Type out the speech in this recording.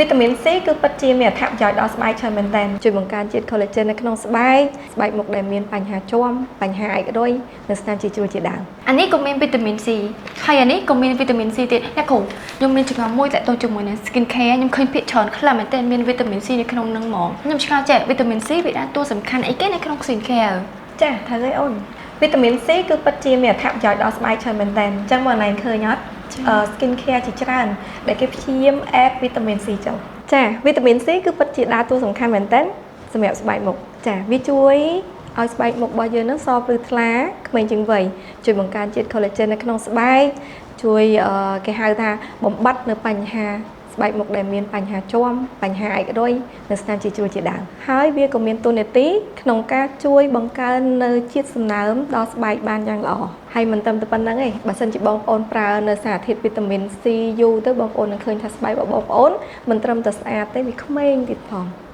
វីតាមីន C គឺពិតជាមានអត្ថប្រយោជន៍ដល់ស្បែកច្រើនមែនទែនជួយបង្កើនជាតិ collagen នៅក្នុងស្បែកស្បែកមុខដែលមានបញ្ហាជាំបញ្ហាឯករុយនិងស្នាមជីជ្រួលជាដើម។ អានេះក៏មានវីតាមីន C ហើយអានេះក៏មានវីតាមីន C ទៀតអ្នកគ្រូខ្ញុំមានចម្ងល់មួយទាក់ទងជាមួយនឹង skin care ខ្ញុំឃើញភាគច្រើនខ្លះមែនទែនមានវីតាមីន C នៅក្នុងនឹងហ្មងខ្ញុំឆ្ងល់ចេះវីតាមីន C វាដើរតួសំខាន់អីគេនៅក្នុង skin care? ចាត្រូវហើយអូនវីតាមីន C គឺពិតជាមានអត្ថប្រយោជន៍ដល់ស្បែកច្រើនមែនទែនអញ្ចឹងមកណៃឃើញអត់ skin care ជាច្រើនដែលគេព្យាយាម add វីតាមីន C ចូលចាវីតាមីន C គឺពិតជាដើរតួសំខាន់មែនទែនសម្រាប់ស្បែកមុខចាវាជួយឲ្យស្បែកមុខរបស់យើងនឹងសភ្លឺថ្លាក្មេងជាងវ័យជួយបង្កើនជាតិ collagen នៅក្នុងស្បែកជួយគេហៅថាបំបត្តិនៅបញ្ហាស្បែកមុខដែលមានបញ្ហាជាំបញ្ហាឯករុយនិងស្នាមជីជ្រួលជាដើមហើយវាក៏មានតួនាទីក្នុងការជួយបង្កើននៅជាតិសំណើមដល់ស្បែកបានយ៉ាងល្អហើយមិនត្រឹមតែប៉ុណ្ណឹងទេបើសិនជាបងប្អូនប្រើនៅសារធាតុវីតាមីន C យូរទៅបងប្អូននឹងឃើញថាស្បែករបស់បងប្អូនមិនត្រឹមតែស្អាតទេវាក្មេងទៀតផង។